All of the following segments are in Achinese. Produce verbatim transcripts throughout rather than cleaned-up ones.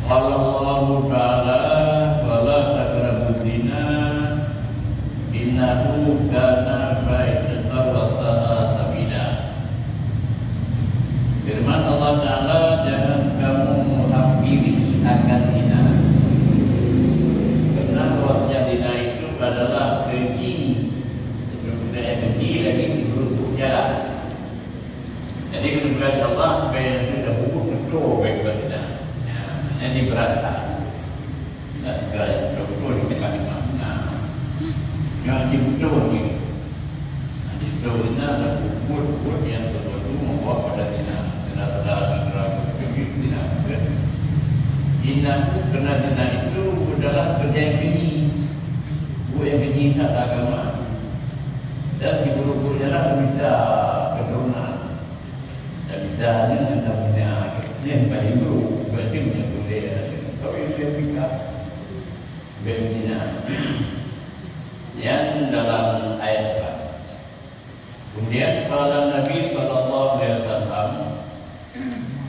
Qala Allahu Ta'ala, "Wa la taqrabuz zina, innahu kana fahsyatan wa sa'a sabila." Firman Allah Ta'ala, "Jangan kamu menghampiri akan zina." Karena bahwasanya zina itu adalah keji, sebenarnya keji lagi di buruk jalan. Jadi, kemudian Allah, bèk nyang teubuet beutôi bèk zina. Ya, jadi berat. Nah, segala contoh di depan imam. Nah, yang dibetul ni. Nah, dibetul ni ada buat-buat yang tertentu membawa pada zina. Zina, zina, zina, zina, zina. Zina tu kena zina itu adalah kerja yang keji. Buat yang keji tak ada agama. Dan di buruk-buruk jalan bisa keturunan. Dan bisa ni, dan bisa ni, yang paling buruk, berarti punya boleh. Tapi dia pindah. Benzina. Yang dalam ayat Quran. Kemudian, qala Nabi sallallahu alaihi wasallam,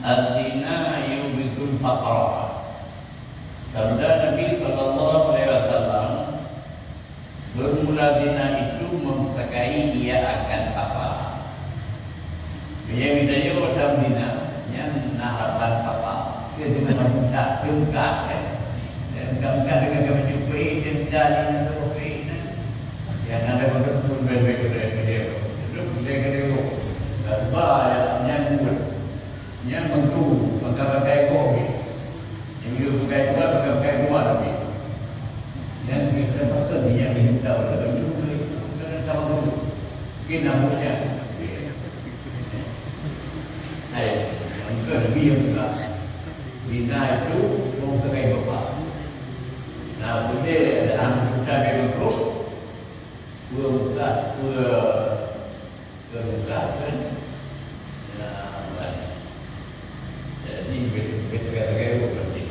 "Az-zina yuritsul faqra." Sabda Nabi sallallahu alaihi wasallam, "Bermula zina itu mempersakiti ia akan faqra." Meunyoe geutanyoe lam zina, nyan na harapan faqra. Keu teuma meukat, keu meukat, kan? Dan meukat-meukat deungon keu baju peuet, dan tali nyang leubeh peuet, kan? Nyang na lam pondok pun bèk-bèk keudroe, keudroe. Keudroe, keudroe, keudroe. Ka ba, nyan buet. Nyan meutu, maka pakai gob. Nyang yue pakai dua, maka pakai dua lagi. Nyan kita pakai ni yang diminta oleh baju, kita tahu dulu. Mungkin namanya. Hai, yang ke lebih yang juga. Zina itu memperai bapak. Nah, boleh ada anggota dari grup, dua buka, dua, dua buka, kan? Ya, baik. Jadi, betul-betul kata-kata itu penting.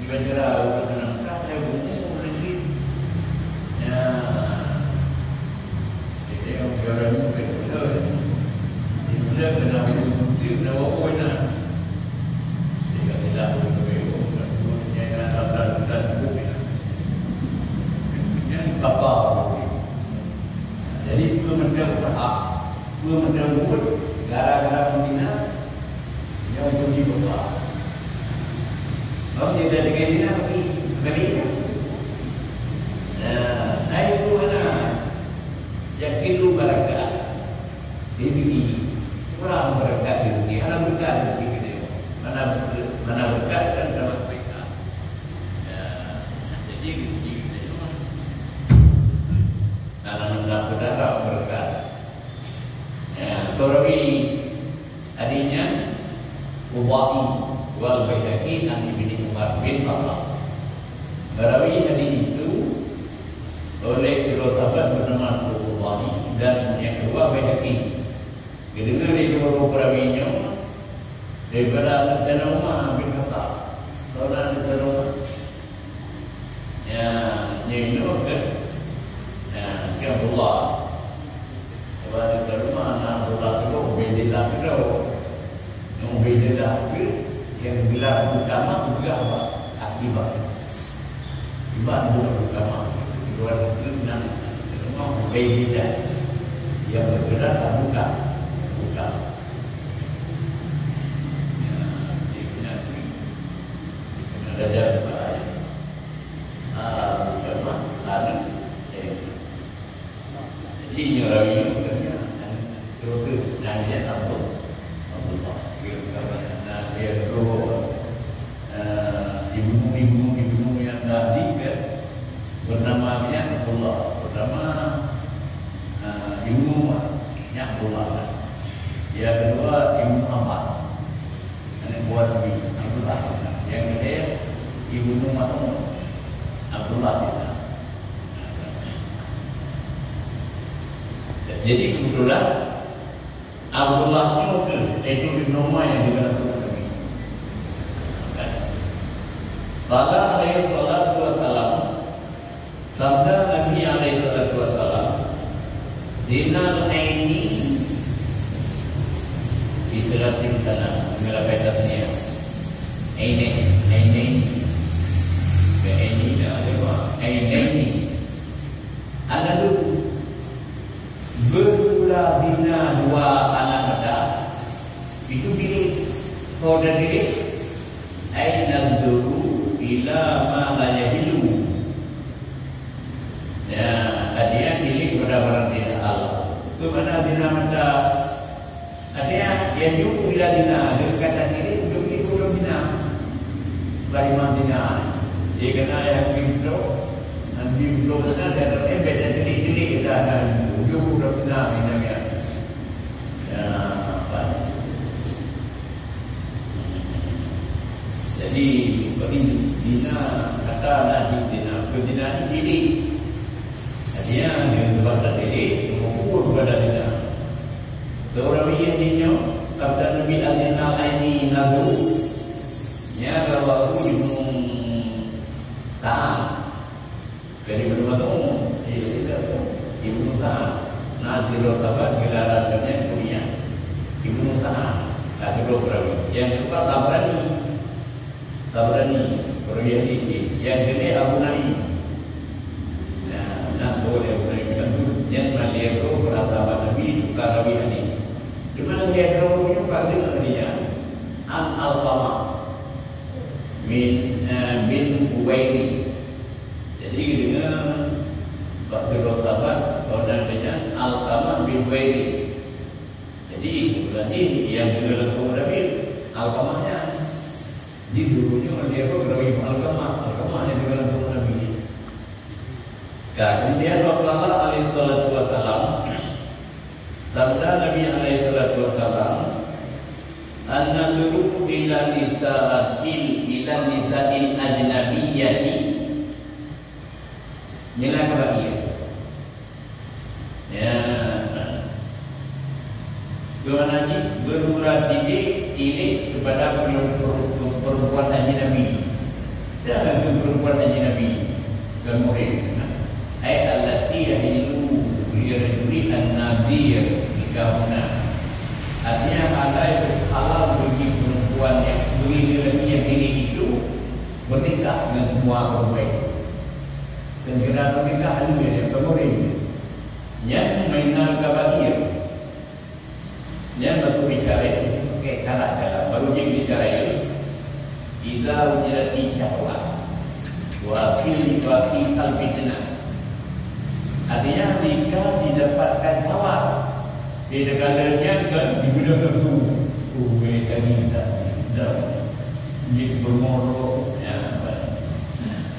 Ibadah ureueng nangka lé bumoe lagi. Ya. Jadi, ureueng nangka lé bumoe. Di bumoe kena bumoe, kena bumoe na. Jika tidak bumoe, bumoe, bumoe, ya, na, na, na, na, na, bumoe na. Yang kapal. Jadi, peue mantong usaha, peue mantong buet, gara-gara meuhina, Nyoe uji Allah. Lalu dia dah dengan dia pergi, pergi. Nah, dari itu mana? Yakin lu berkat. Rezeki. Kurang berkat rezeki. Hana berkat rezeki kita. Mana ber-, mana berkat kan dalam mereka. Ya, jadi rezeki kita cuma. Tanam rendah berkat. Ya, Tabrawi. Hadis nyan, Tabrawi wal Baihaqi an Ibni Umar bin Khattab. Merawi hadis itu oleh kedua sahabat bernama Tabrawi dan yang kedua Baihaqi. Geudeungoe lé dua perawi nyoe daripada Saidina Umar bin Khattab. Saudara Saidina Umar. Ya, nyan nyoe kan. Ya, kan Abdullah. Sebab di rumah anak Abdullah tu Ubaidillah tu. Yang Ubaidillah tu yang gelar utama juga apa? Akibat. Akibat bukan utama. Dua tu nang rumah Ubaidillah. Yang bergelar Abu Bakar. Abu Bakar. Ya, dia punya, dia punya darjat. Ah, bukan mah, lalu, eh. Jadi, nyoe rawi nyoe bukan dia. Dan, dan dia tahu. Abdullah. Dia bukan banyak. Dan dia tu, eh, di gunung, di gunung, di gunung yang dah di, kan? Bernama dia Abdullah. Pertama, eh, Ibnu Umar. Yang Abdullah. Yang kedua, Ibnu Abbas. Aneuk buah Nabi Abdullah. Nyang keudeh, Ibnu Mas'ud. Abdullah bin Amr. Jadi, kebetulan, Abdullah nyoe keuh, yaitu Ibnu Umar nyang dikenal Nabi. Qala alaihi salatu wassalam, Sabda Nabi alaihi salatu wassalam, "Zinal aini bi thalatsin sanah." Meulabeh tasniah. Ainain, ainain. Ainain, ainain. Anadolu. Beurula zina dua aneuk mata. Itu pilih. Kau dah pilih. Ainadolu ila ma la yahilu. Ya, artinya pilih kepada barang tidak halal. Itu mana zina mata? Artinya, yang jauh bila zina, dia kata diri, untuk dia belum zina. Bagaimana zina? Dia kena yang pintu, dan pintu sana, dan eh, beda diri-diri kita, dan ujung belum zina, zina, ya. Ya, apa? Jadi, bagi zina, kata Nabi zina, zina ni diri. Artinya, dia sebab tak diri, mengukur kepada zina. Seorang yang dinyo, kata Nabi azina aini nazu, nya rawahu Ibnu Sa'ad. Dari Ibnu Mas'ud, iya, iya, Ibnu Sa'ad. Nah, sidroe sahabat gelaran geuhnyan kunyah Ibnu Sa'ad. Nah, sidroe perawi. Yang kedua Tabrani. Tabrani, perawi hadis. Yang kedua Abu Naim. Nah, nah, boleh Abu Naim kan tu. Yang mana dia tu, para sahabat Nabi, tukang rawi hadis. Di mana dia tu, dia pada dia? An Alqamah. Min, eh, bin Uwairis. Jadi, geudeungoe bak sidroe sahabat, saudara nyan Alqamah bin Huwairis. Jadi, berarti yang deungoe langsung Nabi, Alqamah nyan. Jadi, dulunya dia pun rawi Alqamah, Alqamah yang deungoe langsung Nabi. Ka, kemudian Rasulullah alaihi salatu wasalam, sabda Nabi alaihi salatu wasalam, "An-nadhuru ila nisa'il, ila nisa'il ajnabiyyati." Nyoe na kabair. Ya. Tuhan Haji berurat didik tilik kepada per-, per-, perempuan ajnabi. Siapa tu perempuan ajnabi? Bukan muhrim. Ai allati yahillu li rajuli an-nadhir nikahuna. Artinya, halal, halal bagi perempuan yang, bagi lelaki yang diri itu bernikah dengan semua perempuan. Dan kena bernikah dulu dia, bukan muhrim. Nyan minal kabair. Nyan baru bicara, pakai syarat dalam. Baru dia bicara, "Idza wujidati syahwah, wa fi, wa fi qalbi zina." Artinya, jika didapatkan syahwat, di negara nyan kan dibeudôh nafsu. Oh, eh, tadi tak, tak. Dia bermorok, ya, apa.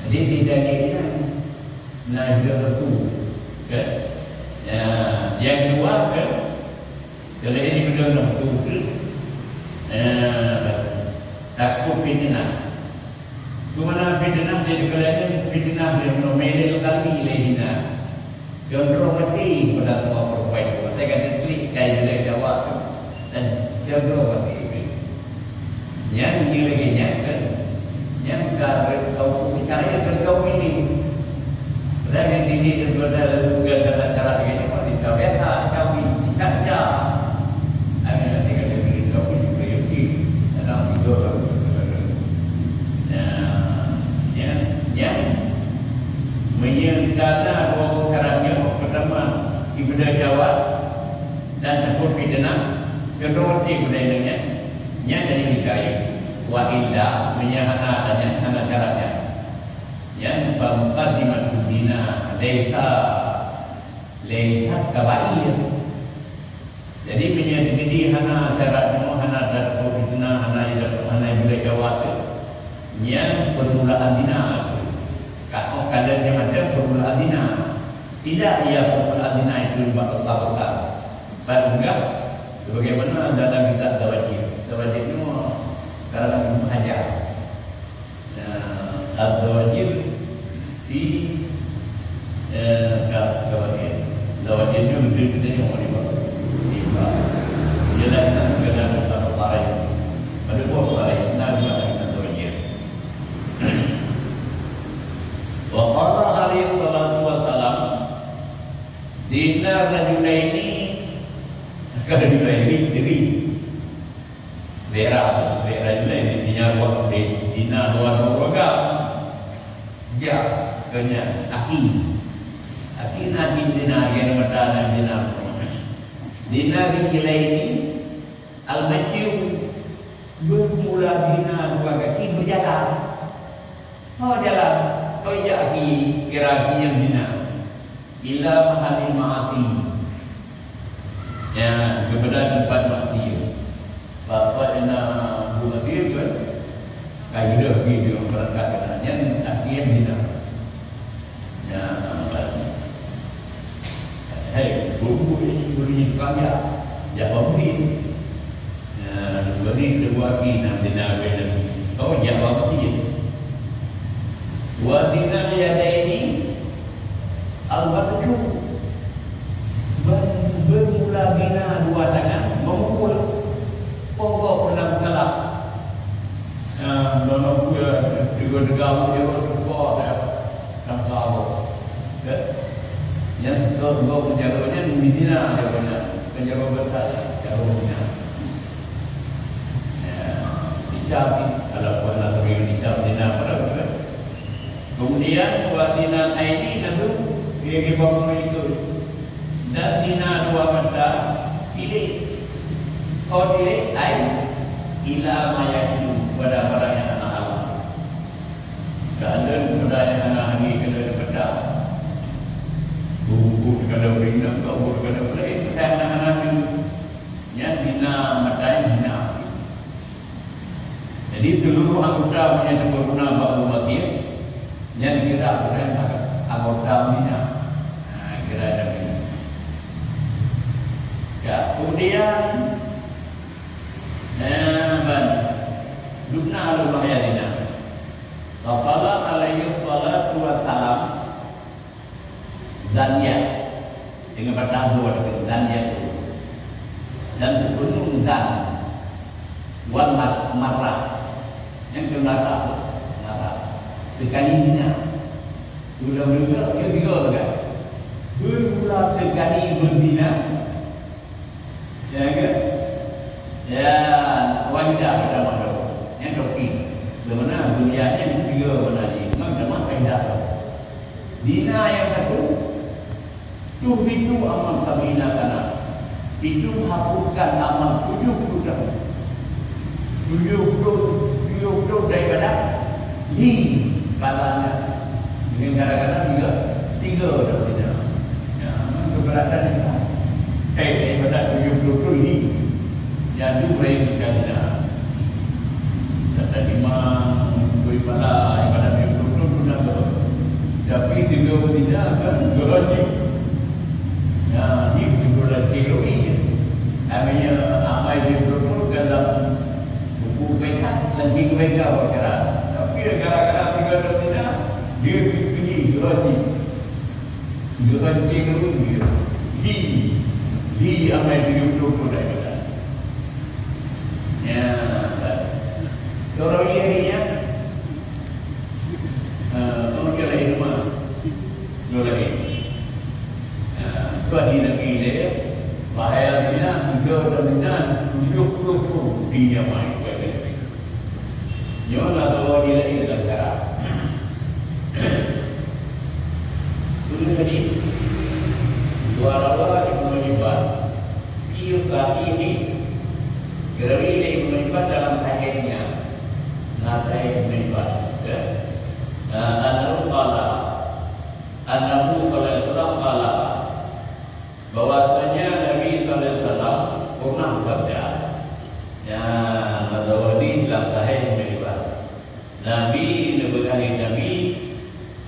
Jadi, di daging nyan, na beudôh nafsu, kan? Ya, yang dua, kan? Kalau ini beudôh nafsu tu, eh, takut fitnah. Cuma na fitnah jadi, kalau ini fitnah dia menomel kali lagi na. Condro mati pada semua perempuan tu. Saya kata klik kai bila jawab tu. Dan condro mati. Nyan, nyan lagèe nyan kan. Nyan ka kaum Israel kan kaum ini. Padahal di sini dia sudah lalu bukan dalam cara dia, cuma dia biasa kawin, tidak aja. Ada yang tinggal di sini, kaum ini juga yakin. Dalam tiga tahun. Nah, nyan, nyan. Meunyoe ka na dua perkara nyoe, pertama, ibadah jawab, dan takut fitnah, kedua, ibadah nyan, nyan dari hidayah. Wa illa, meunyoe hana, dan nyan hana syarat nyan. Nyan fa muqaddimatu zina, laisa, laisa kabair. Jadi, meunyoe teujadi hana syarat nyoe, hana takut fitnah, hana, hana ibadah jawab tu, nyan permulaan zina. Ka, oh, kadang nyan macam permulaan zina. Tidak ia permulaan zina itu bak dosa besar. Bahkan sebagaimana dalam kitab Zawajir. Zawajir nyoe karangan Ibnu Hajar. Nah, Az-Zawajir fi, eh, ka, Zawajir. Zawajir nyoe gede-gede nyoe di bawah. Di bawah. Dia dah kena segala dosa besar. Pada buah besar, nah, buat kita Zawajir. Wa qala alaihi salatu wassalam, "Zina rajulaini," kata Junaidi, diri. Daerah, daerah lain di Dina dua, di Dina dua dua. Jak, keu nyan, aki. Aki na aki Dina, nyang meuta na Dina. Dina bin Kilaini, al-Makhzumi, bermula Dina dua kaki berjalan. Oh, jalan. Oh, jak aki, kira aki nyang Dina. Ila mahalli ma'asi. Ya, kepada tempat maksiat. Bapak na Abu Nadir kan? Ka hidup di dia berangkat kena. Nyan akhirnya Dina. Ya, hei, buku ini beri kaya. Ya, Bambi. Nah, beri sebuah aki na Dina bin Nabi. Oh, jak bak masjid. Wa Dina yadaini al-bathu. Ber-, bermula Dina dua tangan memukul. Pokok pernah salah. Nah, nono pue, tiga-tiga pun dia bertukar dah. Tangka Allah. Ya. Nyan keu gob jaroe nyan Dina jaroe nyan. Keu jaroe beusa, jaroe Dina. Ya. Icam ni, kalau pun nak beri icam Dina pada bukan. Kemudian, wa Dina aini nadu, dia di bawah itu. Dan Dina dua mata, tilik. Oh, tilik, ai, ila ma yahidu, pada barang yang hana halal. Keuadaan benda nyang hana hana keuneuk dipeugah. Buku teuka bri nanggroe, buku teuka bri laén, benda nyang hana hana nyan Dina, matai Dina. Jadi, seluruh anggota meunyoe teupeu guna bak uroe maté, nyan kira bukan anggota Dina. Ha, kira Dina. Ya, kemudian, eh, ban, dubna lôn bahya Dina. Wa qala alaihi salatu wassalam, dan ya, dengan batang dua, dan ya tu. Dan penuh dan wan mar-, marah. Yang kena marah, marah. Sekalinya. Ulang-ulang, dia tiga kan? Bermula sekali berzina, ya kan? Ya, wahidah kita maklum. Yang topi. Sebenarnya dunia ni tiga benar ni. Memang sama wahidah. Dina yang satu, tuh itu amal sabina sana. Itu hapuskan amal tujuh puluh tahun. Tujuh puluh, tujuh puluh daripada li katanya. Dengan gara-gara tiga, tiga dah tidak. Ya, memang keberatan itu. Eh, daripada tujuh puluh tu li. Jadi, mereka tidak. Kata imam, kui pala, ibadat tujuh puluh tu pun ada. Tapi tiga puluh tidak kan, dua wajib. Ya, ni betul lah teori. Namanya amai dia berumur dalam buku mereka, dan di mereka bergerak. Tapi gara-gara tiga orang tidak, dia pergi dua wajib. Tiga wajib ke pun dia. Di, di amai tujuh puluh pun dah kata. Ya, tak. Orang ini, eh, orang dia lain rumah. Dia lain. Ya, tu ada Nabi dia. Bahaya dia, tiga dan benar, tujuh puluh pun dia main. Nyoe na dua nilai dalam cara. Tulis tadi, dua rawa Ibnu Hibban. Piye kali ini, geuri lé Ibnu Hibban dalam hadisnya. Na Sahih Ibnu Hibban, ya. Nah, annahu qala, annahu sallallahu alaihi wasallam qala, bahwasanya Nabi sallallahu alaihi wasallam pernah bersabda, ya, mazawadi dalam Sahih Ibnu Hibban. Nabi, Nabi Nabi,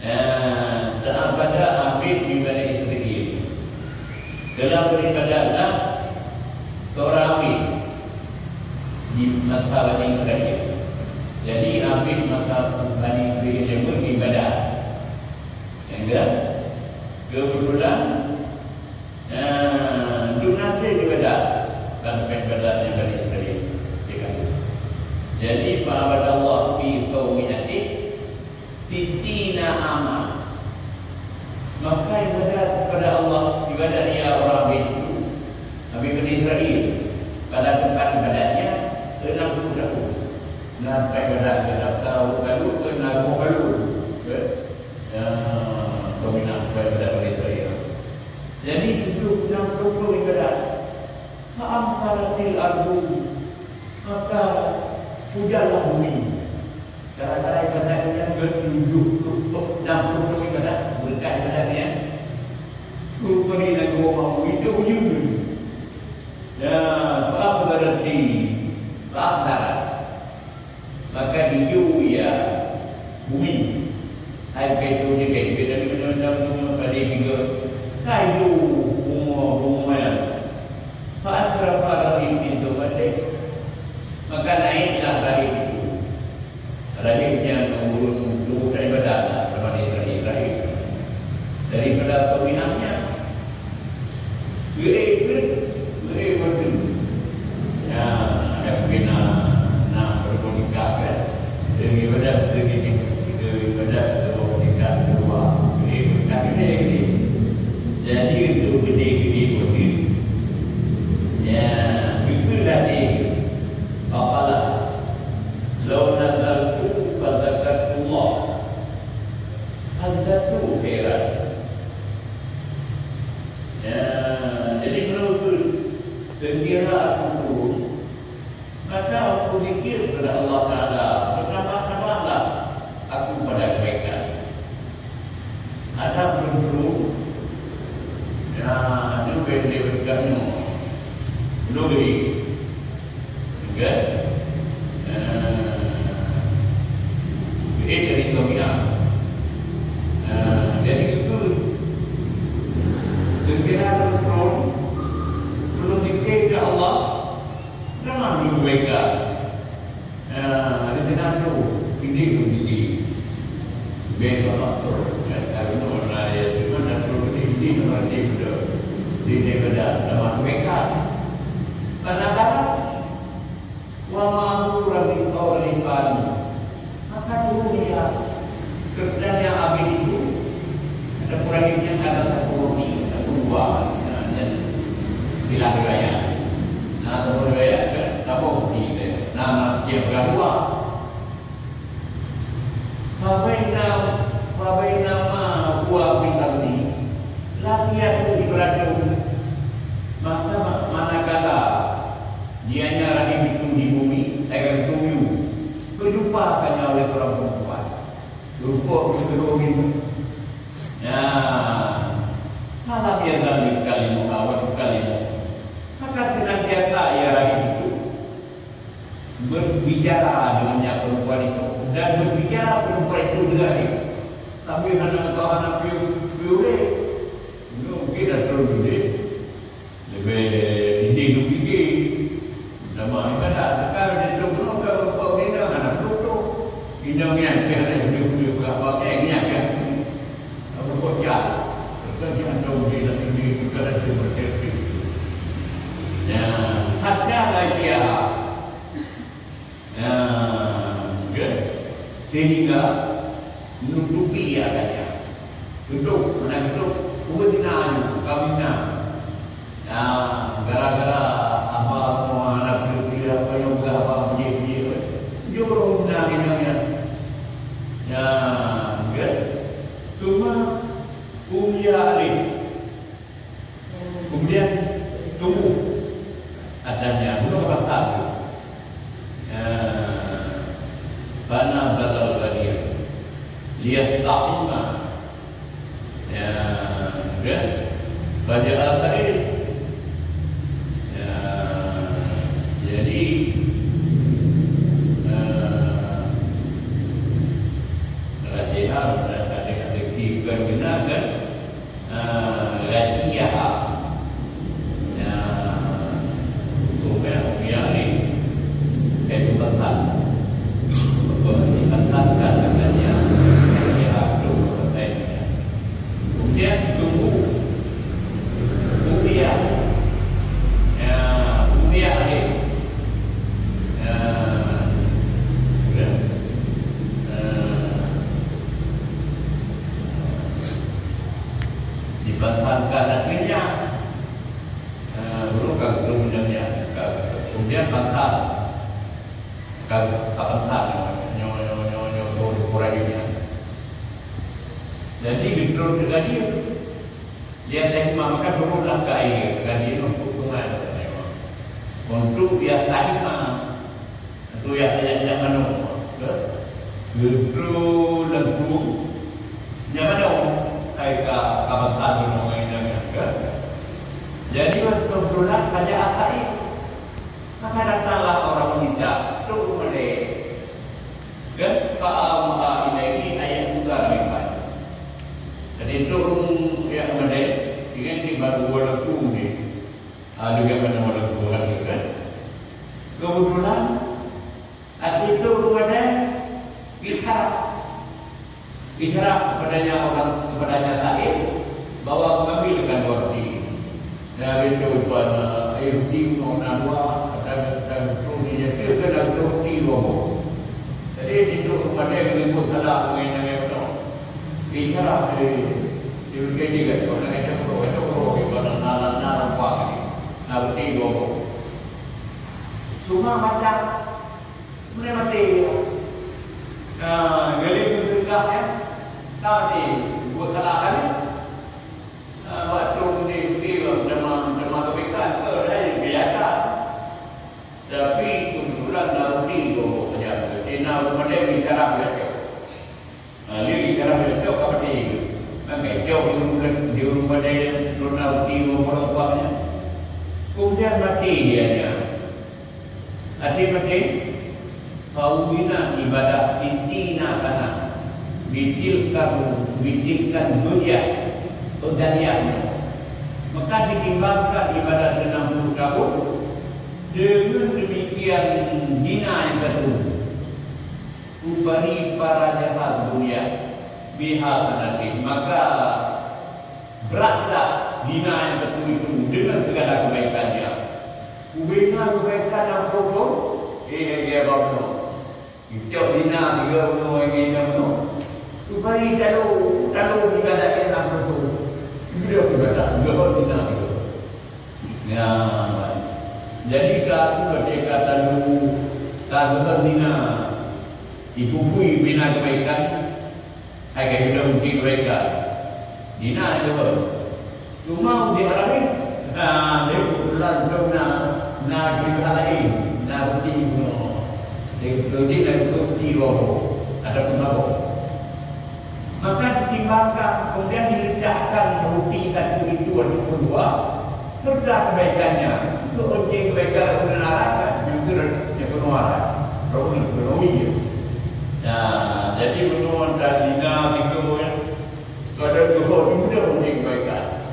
eh, ta'abbada abid min Bani Israil. Telah beribadatlah seorang abid di masa Bani Israil. Jadi, abid masa Bani Israil yang beribadat. Yang jelas, kebetulan Nah, dum na ibadat, bukan ibadat nyang dari Israel. Jadi, fa'abadallah fi saumi atih sittina ama. Maka ibadat kepada Allah, ibadat ia orang itu, Nabi Bani Israel, pada tempat ibadatnya enam puluh Nah, tempat ibadat ke daftar ureueng kalu ke, na rumoh kalu. Ke? Ya, peminat tempat ibadat Bani Israel. Jadi, tujuh enam puluh ibadat. Fa amtaratil ardu, maka hujanlah bumi. Gara-gara ibadat nyan ke tujuh puluh, enam puluh ibadat, berkat ibadat nyan. Bukon ina dua mau itu ujeuen. Ya, fa akhrajatil, fa akhraja. Maka dijok ia bumi. Hai kaitu jeuet, jeuet dari macam-macam dunia, pada tiga. Kaitu bunga-bunga yang. Fa asraqa rahim pintu mati. Maka naiklah rahim itu. Rahim nyan ureueng dulu tak ibadat, sama dengan rahim. Daripada pemihaknya, gurée pun, gurée pun. Ya, ada mungkin na, na berkomunikasi, kan? Daripada begini, daripada berkomunikasi keluar, gurée pun kan gurée gini. Jadi, untuk gurée-gurée pun, ya, itulah dia. Apalah, "Lau nazaltu fazakatullah." Fazakatullah khairan. Ya, jadi menurut tu, sekira aku turun, maka aku zikir kepada Allah Taala, bertambah-tambahlah aku pada kebaikan. Ada belum-belum, ya, nyoe bèk lé bak nyoe. Nyoe bèk. Kan? Nah, eh, dari Sofian. Nah, jadi itu. Sekira belum, belum dikir ke Allah, memang belum kebaikan. Ya, ada jenang tu, ini kondisi. Bengkok faktor, ya, kalau nak, ya, cuma nak turun ini, ini, nama dia betul. Dia, dia betul, nama mereka. Karena apa? Wa ma'mura bi qawli fani. Maka turun dia. Kerjanya habis itu, ada kurang yang ada satu roti, satu buah. Nah, dan istilah riwayat. Nah, satu riwayat, kan? Satu roti, kan? Nah, nah, dia berbuah. Fabaina, fabainama huwa fil ardi, lam ya'ti Ibrahim. Maka ma-, manakala dianya lagi itu di bumi, akan tuyu, berjumpa hanya oleh seorang perempuan. Rupa seluruh itu. Ya. Falam yazal yukallimuha wa yukallimuhu. Maka senantiasa ia lagi itu berbicara dengannya perempuan itu, dan berbicara perempuan itu dengan dia. Tapi hana tahu hana piu-, piuré. Mungkin dah turun dulu. Lebih tinggi tu fikir. Nama ibadat. Sekarang dia turun, kalau kau kena, hana turun. Inong yang kena, dia punya berapa, eh, yang kena. Apa kau jalan? Kerja jantung di dalam diri, bukan ada bercerita. Ya, hanya lah dia. Ya, kan? Sehingga menutupi akannya. Tutup, mana tutup? Pun dina, kawin na. Ya, gara-gara apa, apa, anak lelaki, apa yang bukan apa, biji-biji, jurung na, minumnya. Ya, kan? Cuma, ulia alih. Kemudian, tumbuh. Adanya, bunuh pasal. Ya. Fana badal badir. Liyastaqima. Ya, kan? Pada akhir. Ya. Jadi, eh, latihan, ada, ada, ada, kan? Ah, latihan. Ya, supaya umi Ali, eh, tu pasal. Apa ni, pasal kan, katanya, latihan tu, katanya. Kemudian, tunggu. Kemudian, ya, kemudian, Ali. Ya, sudah. Eh, Dipasankan akhirnya, eh, guru kan guru punya, kemudian pasal. Ka, ka peugah nyoe, nyoe, nyoe, nyoe, nyoe, nyoe, nyoe, nyoe. Jadi, geutrôn teugadien. Lihat tadi maka turunlah ke air, teugadien untuk sungai. Untuk biasa lima. Untuk yang tidak, tidak manoe. Ke? Geutrôn lengkung. Nyan manoe. Hai ka, ka peugah nyoe, nyoe, nyoe, ke? Jadi, untuk bulan saja asain. Maka datanglah orang meminta, "Tok Meudeh, kan, fa amara ilaihi ayat muda lebat." Jadi, Tok Meudeh, dengan di baru walaupun ni, ah, juga mana walaupun lagi, kan? Kebetulan, ada Tok Meudeh, bicara. Bicara kepadanya orang, kepadanya said, bahwa mengambilkan roti. Dan itu pun, eh, roti mau na dua, dan, dan roti dia tu kena roti dua boh. Jadi, itu kepada yang lembut salah mengenai itu. Bicara di, di roti dia, kalau nak kata, kalau kata, kalau kata, kalau nak, nak, nak, nak, nak, roti dua boh. Cuma macam Meunyoe maté, ah, gali meunteugah, ya. Ka maté, buet salah kali. Ah, waktu maté, maté, teuma, teuma kebaikan, eh, lain biasa. Tapi kebetulan Nabi bawa saja. Jadi, Nabi pada bicara biasa. Ha, lé cara meunyoe ka maté. Kan ka icok di ureueng, di ureueng badai nyan, lôn na ruti dua puluh buah nyan. Kemudian maté dia nyan. Maté, maté. Fawwina ibadah sinina sana. Bitilka, bitilka dunya. Dunia. Maka ditimbangkan ibadah enam puluh tahun. Dengan demikian hina yang kedua. Ubari para jahat dunia biha sanatin, maka beratlah hina yang betul itu dengan segala kebaikannya. Ubena kebaikan yang kotor, eh, dia bangun. Icok hina tiga bunuh yang hina bunuh. Ubari talu, talu ibadat yang kotor. Dia ibadat, dia hina tiga. Ya, jadi ka aku ketika talu, talu hina. Dipupui bina kebaikan, hai ka hidong mungkin kebaikan. Dina je. Cuma di orang lain, nah, dia kebetulan dong na, na kebaikan lain, na ruti bunuh. Dia kebetulan na ruti roh, ataupun mabuk. Maka ditimbangkan, kemudian diletakkan ruti satu itu ataupun dua, serta kebaikannya, untuk uji kebaikan ureueng larat, justru nyang keunoe larat, roh ni, roh ni. Nah, jadi bunoe dan dina gitu ya. Pada dua juga uji kebaikan.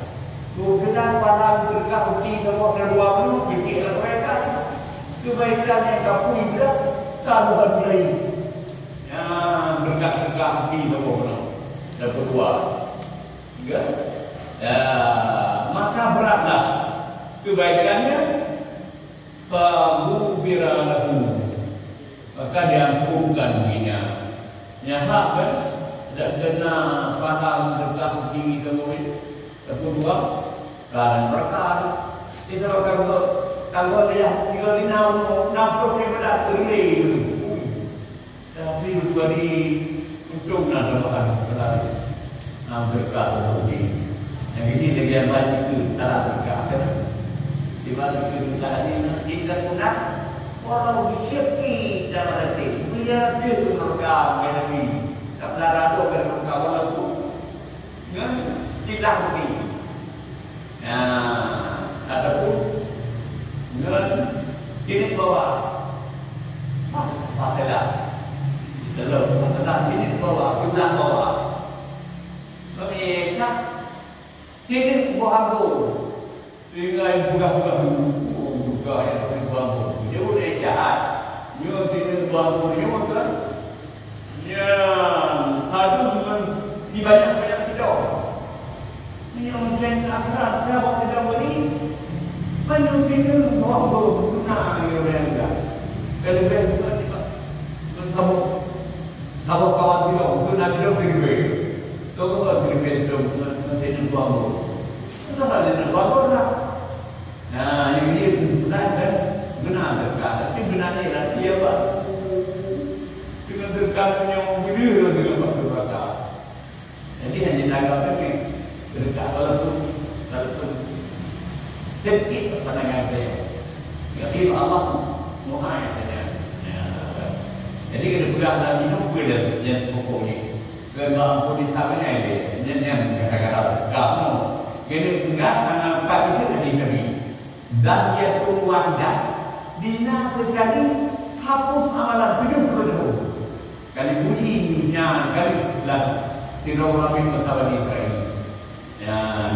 Kemudian pahala berkah uji sama ada dua puluh, sedikit kebaikan. Kebaikan yang kapui berat, taruhan lain. Ya, berkah-berkah uji sama orang. Dapat dua. Tiga. Ya, maka beratlah kebaikannya, fa ghufira lahu, maka diampunkan baginya. Nyan hak kan, dak kena paham tentang tinggi kamu ni. Tapi dua, kan berkah. Kita kalau, kalau dia tiga lima, enam puluh daripada relay dulu. Tapi bagi untung na tambahan kelas. Nah, berkah lagi. Yang ini lagi yang banyak tu, salah berkah kan. Di mana tu, salah ni, kita pun nak, walau disyuki dalam hati. Biar dia tu berkah, yang Nabi. Tak pernah radu kan berkah, walaupun, kan, tidak lebih. Nah, ataupun ngon tineuk bawa. Pah, pah telah. Telah, pah telah tineuk bawa, pulang bawa. Mami, nah, tineuk buah anggur. Tinggai buah-buah dulu. Oh, buah yang buah anggur. Dia boleh jahat. Nyoe tineuk buah anggur nyoe kan. Nyan, padum ngon sibanyak-banyak sidong. Meunyoe mungken akhirat saboh sidong beri, meunyoe sidong boh guna ngon ureueng nyan. Leubeh bukan nibak ngon saboh, saboh kawan sidong, guna sidong leubeh. Tong leubeh sidong ngon, ngon sidong boh. Sudah ada sidong boh lah. Nah, yang dia bukan kan, guna dekat. Tapi guna ni lah, dia apa? Nyoe beudeuh lôn deungon bak keuluwarga. Jadi, hana tanggap lagèe. Dekat walaupun, walaupun sedikit pandangan saya. Tapi Allah muhai saja. Ya. Jadi, kena peugah dalam hidup, boleh dan pokoknya. Kena ampun di tangan dia. Nyan, nyan kata-kata kamu. Kena peugah tangan empat itu tadi Nabi. Dan dia tumbuh anda, dina sekali hapus amalan tujuh puluh tahun. Kali bunyi nyan kali lah sidroe ureueng meusawa di Israel. Nyan,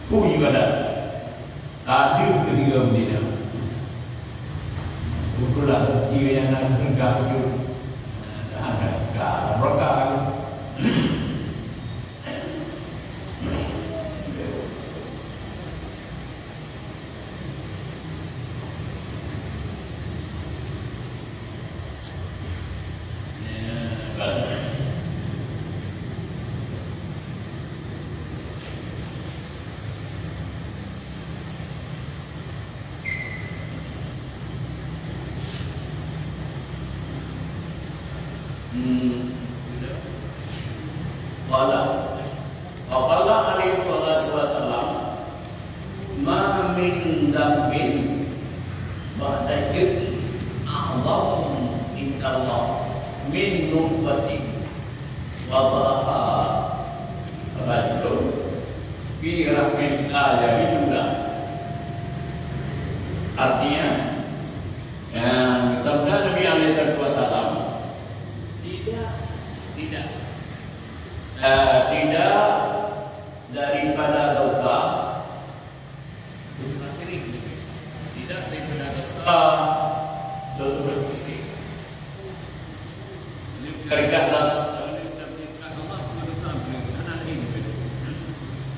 pu ibadat. Tadi ketiga Madinah. Betulah rezeki yang nak tinggal tu. Ada, ada berkah. Hmm. Qala. Wa qala alaihi salatu wassalam, "Ma min dzambin ba'da syirki a'zamu indallah min nutfatin wada'aha rajulun fi rahmin la yahillu lah." Artinya, dan sabda Nabi alaihi salatu wasallam, tidak, tidak, eh, tidak daripada dosa, tidak daripada dosa, dosa syirik. Ini syarikat dan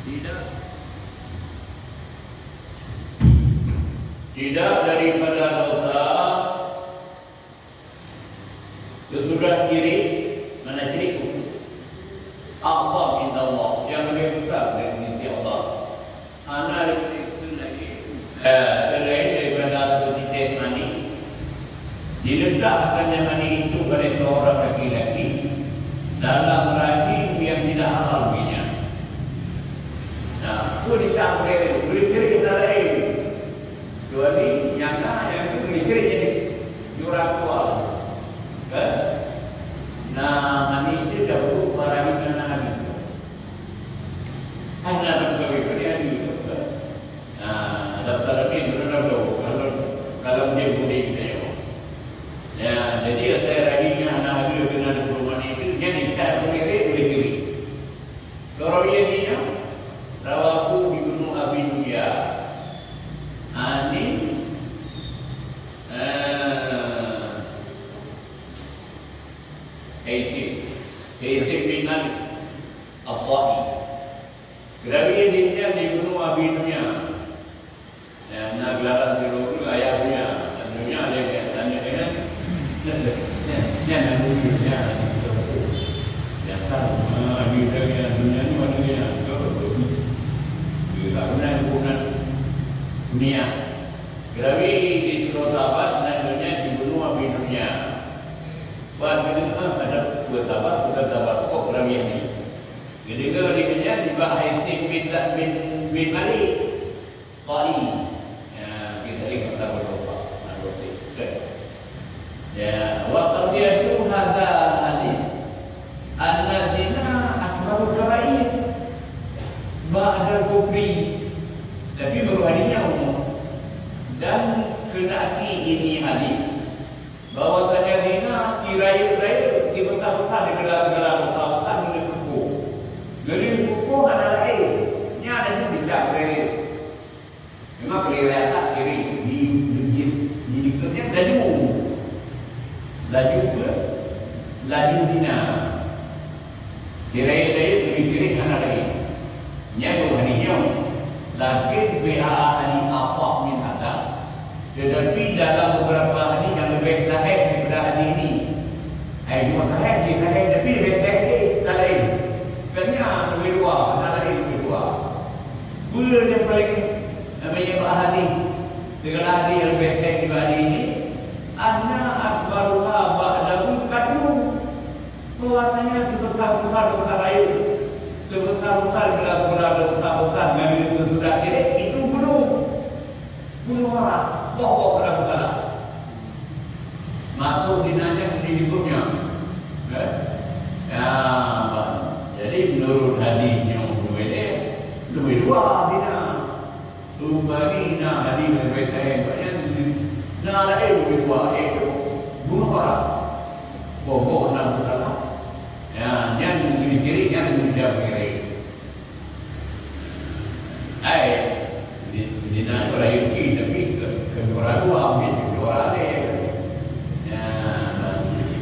tidak, tidak daripada dosa sesudah syirik, mana syirik kufur. A'zam indallah, yang lebih besar dari sisi Allah. Hana lebih besar lagi, eh, selain daripada setitik mani. Diletakkan mani itu pada seorang laki-laki dalam rahim yang tidak halal baginya. Nah, itu dicampurin, boleh jadi lain. Kecuali nyata yang tu boleh jadi jadi jurang kuat. Kan? Nah, mani itu dah buruk barang itu, nah, mani itu. Hana ada kawin, kawin adu tu, kan? Nah, daftar ni benar-benar jauh. Kalau, kalau dia boleh kita jawab. Ya, jadi asai rahinya anak adu dengan dua puluh mani itu, jadi tak boleh, boleh kiri. Rawi nyoe, rawahu Ibnu Abi Dunya. Ani, eh, Haitsim. Haitsim bin Malik At-Ta'i. Rawi nyoe Ibnu Abi Dunya. Ya, na gelaran sidroe tu ayah Dunya. Dunya ada yang tanya dengan, ya, ya, na Dunya. Ya, kan, ah, Dunya, Dunya ni mana Dunya? Dunia. Gerawi di Suro Tabat, na Dunya dibunuh Abi Dunya. Buat kena, ah, ada dua Tabat, dua Tabat. Kok gerawi ni? Gede-gede ni, Dunya, di Bah Haitsim bin, bin, bin Malik. Ta'i. Ya, kita ingat tak berdoa. Nah, doa. Ya, wa qadiyatu hadzal hadis anna zina akbaru kabair ba'dal kufri. Tapi baru hadisnya umum. Dan kena ini hadis bahwasanya zina kira-kira besar-besar daripada segala dosa besar dari kufur. Dari kufur hana lain. Nya ada juga dicak dari Memang keliru atas kiri, di, di, di, di, laju. Laju ke? Laju zina. Kira-kira lebih kiri hana lain. Nyan bukan nyoe. Lakin B A A ni apa min ada. Tetapi dalam beberapa hadis yang lebih sahih daripada hadis ini. Hai, dua sahih, dia sahih, tapi lebih sahih dia tak lain. Kerana lebih dua, tak lain lebih dua. Peue nyang paleng, nyang bak hadis, segala hadis nyang leubeh thèk dibak hadis ini, anna akbaruha ba'dahu qatlu. Masuk di nanya di lingkupnya. Eh? Ya, bah. Jadi menurut hadis yang berbeda, lebih dua dina. Tumbani na hadis lebih lain. Banyak na lain lebih dua, iaitu bunuh orang. Bogok na bukan. Ya, yang lebih kiri, yang lebih jauh kiri. Hai, di, di na itu rayu ki, tapi ke, ke juara dua, mungkin ke juara ada. Ya, bagus.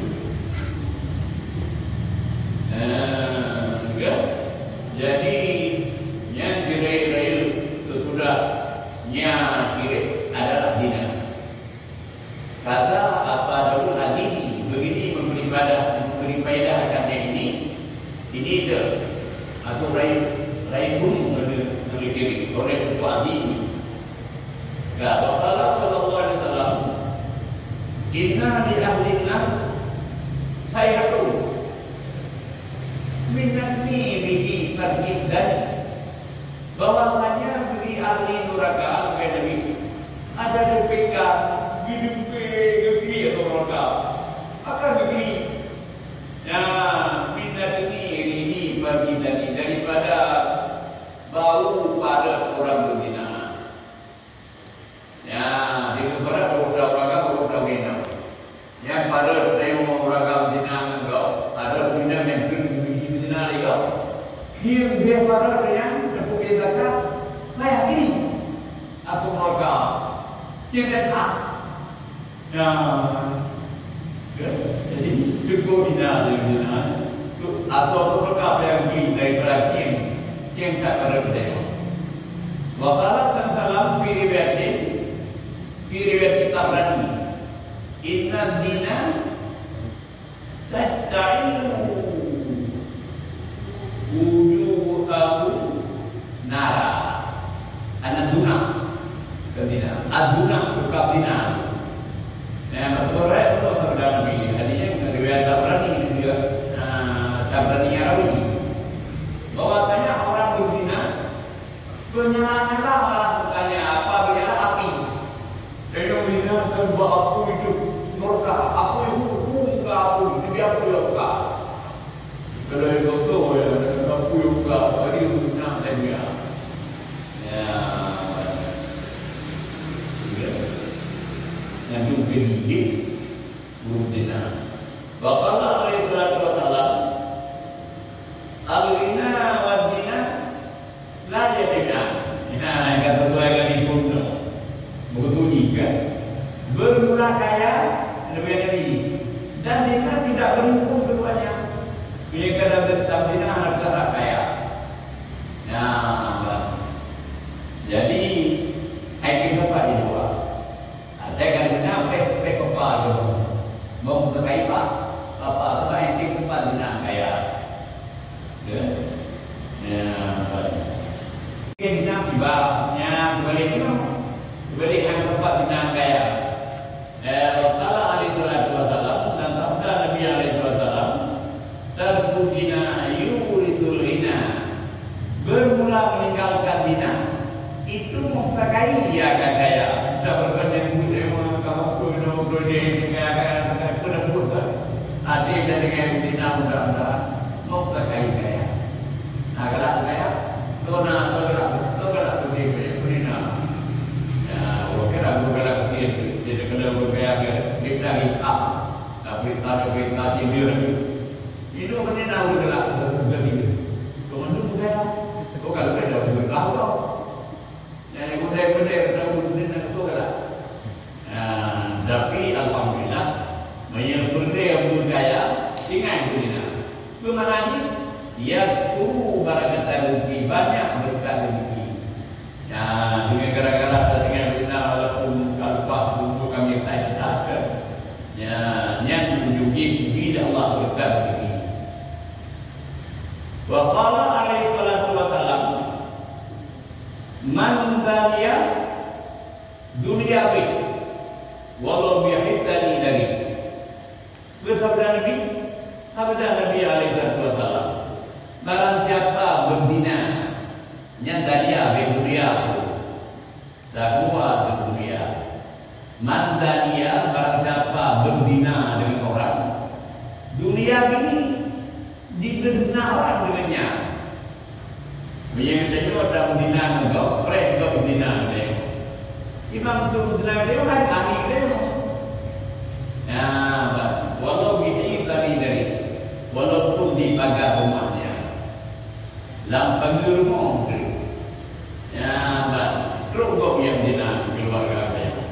Eh, ya. Jadi, nyan jeuet rayeuk sesudah nyan kirek adalah dina. Kata apa Daud Azizi begini memberi faedah, memberi faedah akan yang ini, ini tu, aku rai, rai gunung kena, kena kiri, oleh Daud Azizi. Ya, wa qala sallallahu alaihi wasallam, "Inna li ahli nar sayhatu min nafiri tarjih dan," bahwasanya bagi ahli neraka, kata Nabi, ada dupika, geudeupe, geukri atau neraka. Akan geukri. Ya, min nafiri ini bagi dari, daripada bau parat orang berzina. Ya, di barat dua puluh orang, dua puluh orang. Yang parat dari orang zina ngon kau, ada zina yang kena zina lagi kau. Dia dia parat yang tepuk dia zakat, payah kini. Aku neraka. Dia kata, "Ah." Ya. Ya. Jadi, cukup zina, zina. Tu, atau tu mereka yang pergi dari perhatian, yang tak pada percaya. Wa qala sallallahu fi riwayatin, fi riwayat Tabrani, "Inna dina tasta'ilu wujuhahu nara." Anak duna. Bukan dina. Ad-duna, bukan dina. Nah, betul, betul, betul, betul. Hadisnya riwayat Tabrani juga. Nah, Tabrani yang rawi. Bahwasanya orang berzina, menyala-nyala malah bertanya apa, menyala api. Dia menyala ke bak api itu, neraka, api itu, buka api, jadi api yang buka. Kalau yang betul, ya, api yang buka, tadi nak tanya. Ya. Ya. Yang tu pendidik, guru zina. Wa qala alaihi salatu wassalam, "Al-ghina wa zina la yajtami'an." Nah, yang kata tuan yang dibunuh. Begitu juga. Bermula kaya, lebih dari. Dan zina tidak berhukum keduanya. Bila kata tetap zina, harus tetap kaya. Nah, jadi, hai kita Pak di luar. Ada kan kena pek, pek papa tu. Mau ke kai Pak, papa tu main di tempat zina kaya. Ya. Ya, baik. Oke, zina tiba. Ya, kembali dulu. Kembali ke tempat zina kaya. Eh, wa qala alaihi salatu wassalam, dan sabda Nabi alaihi salatu wassalam, "Tarku zina yurisul ghina." Bermula meninggalkan zina, itu mengkakai ia akan kaya. Kita berkata, "Ibu, saya mau kamu pun, mau kerja, ini kaya, kaya, kaya, pun dah buat, kan?" Ada yang dengan zina, mudah-mudahan, mengkakai kaya. Nah, kalau kaya, tu nak, tu nak, tu nak pergi, pergi, pergi nak. Ya, orang kira, orang kira kecil, dia kena orang kaya, dia, dia kena hisap. Tapi tak ada berita dia. Ini orang ni nak orang kira, orang kira. Orang tu bukan, bukan, bukan, bukan, bukan. Yang bukan, bukan, bukan, bukan, bukan. Nah, tapi alhamdulillah, meunyoe peureulée beukaya, tinggai beuna. Peue makna jih? Yaktsuru barakatan rezeki, banyak beureukat rezeki. Nah, dengan gara-gara teuringat beuna walaupun ka lupa buku kami tak. Ya, nyan tunjuki bagi Allah beureukat rezeki. Wa qala alaihi salatu wasalam, "Man zaniya zuniya bih, walau bihiqqihi dari." Beusabda Nabi, sabda Nabi alaihi salatu wasalam, "Barang siapa beuzina, nyan zaniya bih zuniya." Dahua dunia. Man zaniya, barang siapa zina dengan orang, dunia ini dipeuhina orang dengan nyan. Meunyoe tanyoe tameuzina ngon gob, preh gob zina ngon tanyoe. Imam tu zina ngon tanyoe, hai, ani ngon tanyoe. Nah, walau bihi tani dari, walaupun di pagar rumahnya, lam pagar rumah tu. Ya, ban trok gob nyang zina keuluwarga geutanyoe.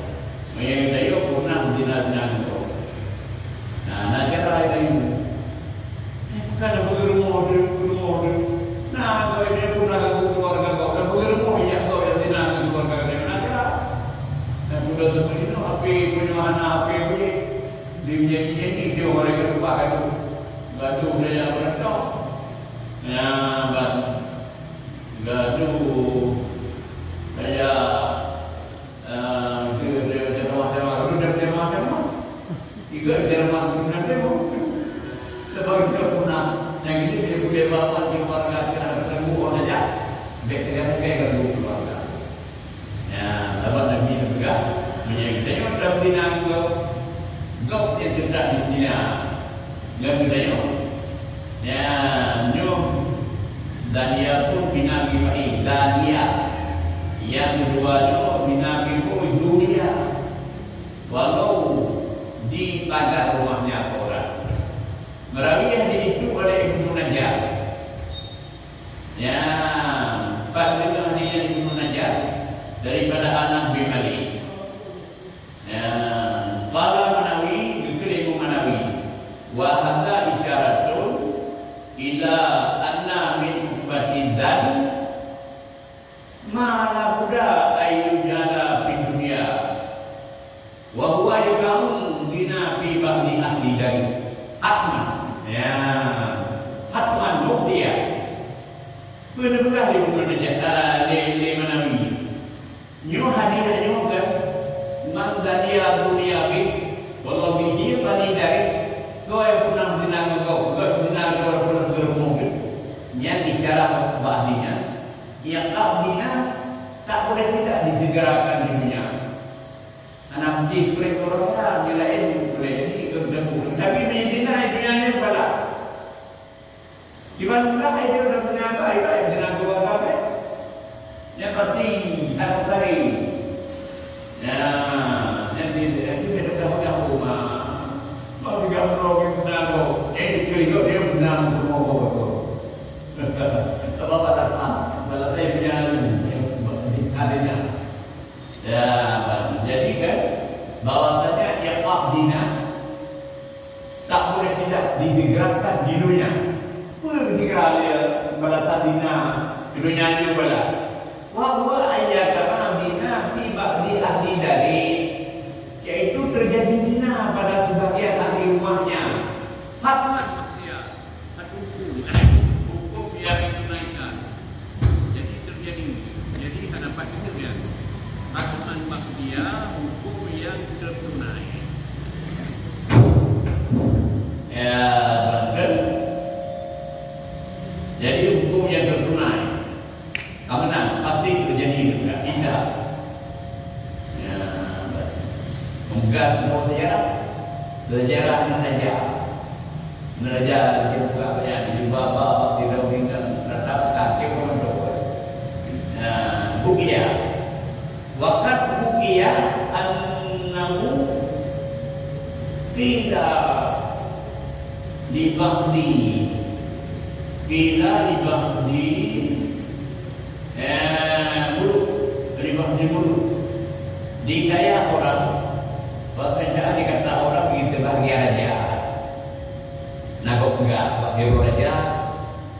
Meunyoe geutanyoe pernah zina-zina ngon gob. Nah, na cara laén. Eh, bukan na beugeureumoh deuh, geureumoh deuh. Nah, gob nyan pernah ganggu keuluwarga gob, na beugeureumoh jak gob nyang zina ngon keuluwarga geutanyoe. Na cara. Dan sudah seperti itu, H P punya anak, H P punya. Dia nyanyi-nyanyi, dia orang yang lupa kan. Gaduh dia yang berentok. Ya, ban. Gaduh. Kaya, eh, dia, dia, dia mah, dia mah, dia, dia mah, dia mah. Tiga dia mah, dia mah, dia mah. Sebab dia punah. Yang ini dia boleh bawa di keluarga, kena ketemu orang saja. Baik, dia pakai ganggu keluarga. Ya, sabab Nabi geupeugah, meunyoe geutanyoe tameuzina ngon gob, gob nyang teutab dizina ngon geutanyoe. Ya, nyoe zania pun bina bihi, zania. Nyang keudua nyoe bina bihi dunia. Walau di pagar rumahnya orang. Meurawi hadis itu oleh Ibnu Najjar. Ya, pat deungoe hadis nyan Ibnu Najjar daripada Anas bin Malik. Ya, qala An-Nawawi, geukheun Imam An-Nawawi, "Wa hadza isyaratun ila anna min uqubati dzani ma la budda an yuj'ala fid dunya." Wa huwa yaqa'u zina fi ba'di ahli dari. Hatman. Ya. Hatman muqtiya. Peue neupeugah lé Ibnu Najjar, ah, lé, lé Manawi. Nyoe hadiah nyoe kan, man zania bunia bih, walau bihi fani dari, soe nyang peunah zina ngon gob, gob zina ngon gob, peunah geurumoh geuh. Nyan isyarat bak nyan, iqab zina tak boleh tidak disegerakan di dunia. Hana mungkin kulét keuluwarga, nyang laén kulét, jadi ikot teupeue. Tapi meunyoe zina, itu nyan nyang salah. Di mana pula itu dah punya apa, itu yang zina keuluwarga, kan? Yang pasti, hana mustahil. Nah, yang di, yang di, yang di, yang di rumah. Mau tiga puluh orang zina tu. Eh, itu, itu dia zina semua betul. Sebab ada, ah, kalau saya punya, yang, yang, adanya. Ya, jadi kan, bahwasanya iqab zina tak boleh tidak digerakkan di dunia. Peue gerak dia balasan zina di dunia itu bala? Wa huwa an yaqa'a zina fi ba'di ahli dari, yaitu terjadi zina pada sebagian ahli rumahnya. Hatman maksiat. Hukum, hukum yang ditunaikan. Jadi terjadi, jadi hana dapat dikerjakan. Hatman maqdiya, hukum yang tertunai. Ya, betul. Jadi hukum yang tertunai. Ka meunan, pasti terjadi juga. Bisa. Ya, peugah semua sejarah. Sejarah aneuk raja. Aneuk raja, dia buka banyak di baba, bak sidang undang, tetap kaki pun untuk. Ya, bukia. Waqad bukia annahu qila li ba'di. Qila li ba'di. Eh, muluk, ribah di muluk. Di kaya orang, pekerjaan dikata orang begitu bahagia raja. Nagok peugah, bak guru raja,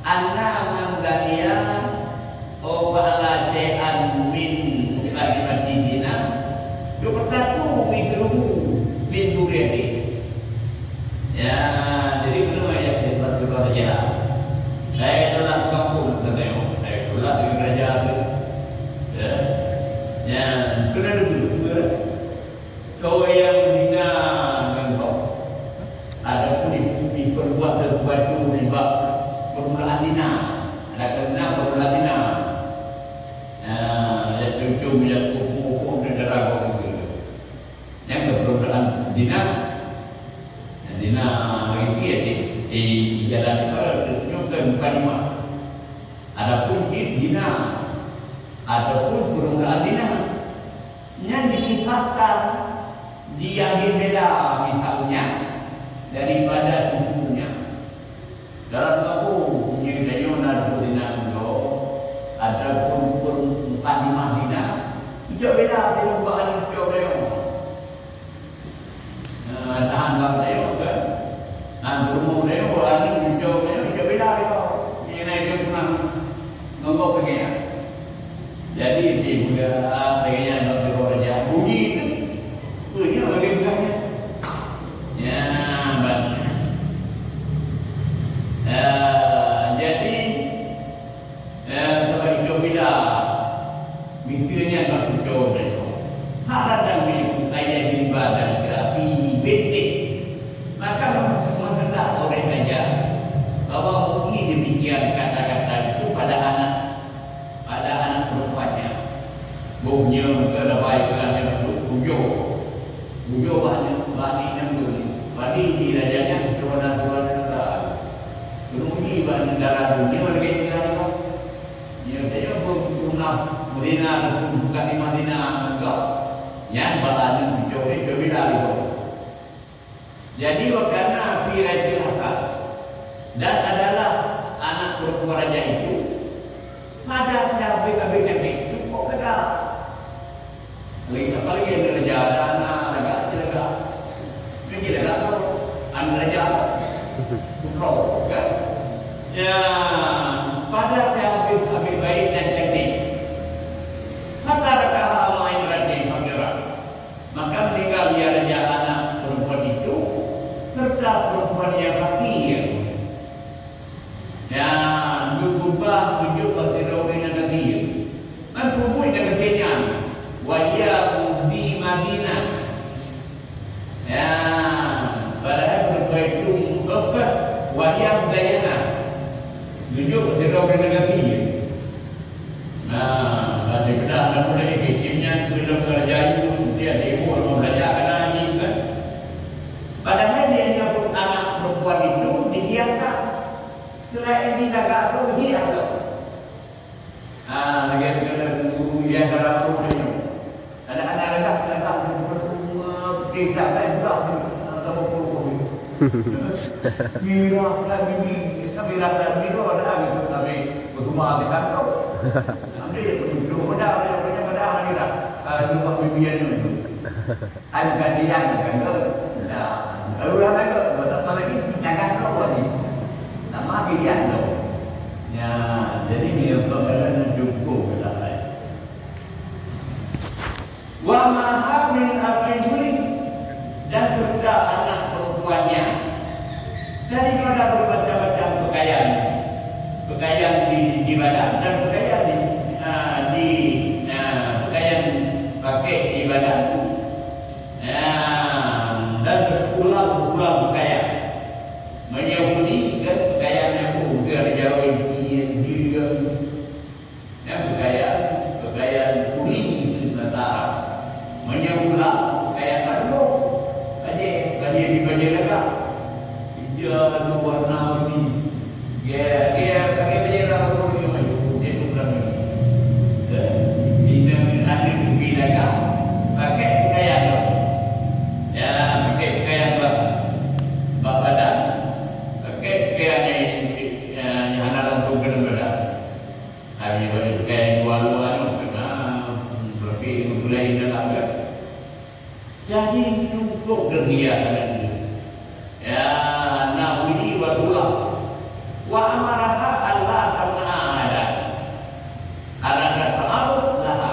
anna man zania, au fa'ala syai'an min mukadimati zina, yuqtasu bi dzunubin dzuriyati. Ya, jadi keunoe ayat di tempat keuluwarga. Saya telah kampung katanya, saya telah dengan raja tu. Ya. Ya, kena dulu, dua. Kau yang zina dengan kau. Adapun di, di perbuatan sesuatu di bab permulaan zina. Ada kena permulaan zina. Ya, ya cucu, ya kupu-kupu, dan darah kau juga. Nyang keu peureukaan zina, Nah, bagi dia di, di jalan itu, itu bukan, bukan imam. Adapun jin zina ataupun permukaan zina, nyan dikisahkan, diambil bela misalnya daripada tubuhnya. Dalam kampung, nyoe tanyoe na tubuh zina keudroe, ataupun permukaan imam zina, icok bela, icok bela. Nah, tahan bak tayong kan. Nah, geurumoh tayong, aneuk cucoe tayong, cucoe bela tayong. Nyan na itu pernah nonggok lagèe nyan. Jadi, di muda tayong nyan bak tayong raja bunyi tu. Tu nyan lagèe peugah nyan. Ya, ban. Eh, jadi, Eh, sabab itu bila miseue nyan bak cucoe teuh, hana dan meuibu ayah jilbab dan keuapi bintik. Maka meukeundak oleh raja bahwa mungkin demikian kata-kata itu pada anak, pada anak perempuannya. Boh nyoe keu labai keu aneuk tujoh. Tujoh bak aneuk, bak aneuk nyang dua. Bak di raja nyan tuan-tuan negara. Keuneuk uji bak negara dunia lagèe negara nyoe. Nyoe tanyoe pun pernah meuzina, bukan lima zina ngon gob. Nyan bak aneuk cucoe, cucoe bila lé gob. Jadi, wa kana fi Raitil Hasan, dan adalah anak perempuan raja itu, pada sabe-sabe candék, cukup gagah. Lagi, apalagi aneuk raja, ada aneuk raja, dia lagak. Dia lagak tu, aneuk raja, putroe, kan? Ya, pada sabe-sabe baik dan candék. Fatarakaha ma'a imra'atin faqirah. Maka meninggal ia raja anak perempuan itu serta perempuan yang fakir. Ya, geugubah geujok bak sidroe ureueng nyang gasien. Kan peubuet nyang gasien nyan, wa hiya mudayyana. Ya, padahai perempuan itu, oh, kan, wa hiya mudayyana. Geujok bak sidroe ureueng nyang gasien. Nah, dan dikeudah aneuk muda nyan, nyan keuneuk keureuja yue, dia demo, mau belajar kena nyan, kan? Padahai dia nyang pun anak perempuan itu dihiankan. Selain dilagak tu, hian tu. Ah, lagèe kena guru yang dalam tu. Ada anak lelaki datang, bersemak, tidak ada juga, sama pun. Mirah dan bibi, mirah dan bibi, ada lagi tu kami bersemak di kantor. Nanti dia tunjuk pada, pada, pada, pada, mirah. Kalau jumpa bibi yang tu. Ai bukan dia, bukan tu. Nah, orang lain tu, tak apa lagi, jangan kau lagi. Nama dia tu. Ya, jadi dia pengalaman cukup lah. Wa ma'aha min amwalihim, dan serta anak perempuannya daripada bermacam-macam pakaian. Pakaian di, di badan dan pakaian di, ah, di, ah, pakaian pakai di badan. Ah, dan seukulang-kulang pakaian. Meunyoe Yahudi kan pakaian nyang beu, ada jaroe, dia, dia, Nyan pakaian, pakaian kuning itu teuntara. Meunyoe ulang, pakaian bandum. Bajèe, bajèe di bajèe lagak. Ija lalu warna warni. Ya, ya, pakai bajèe lagak warna warni, dia tu bukan lagi. Ya, bina aneuk bui lagak, pakai pakaian tu. Ya, pakai pakaian bak, bak badan, pakai pakaian yang, yang, yang hana langsung kena badan. Hai, meunyoe bak ibu kai luwa-luwa nyoe, kena, hmm, berarti ilmu laén dalam kan. Jadi, cukup deuh dia aneuk nyoe. Ya, na uji wa tulah. Wa amaraha alla tamna'a ahadan. Arada ta'arrud laha.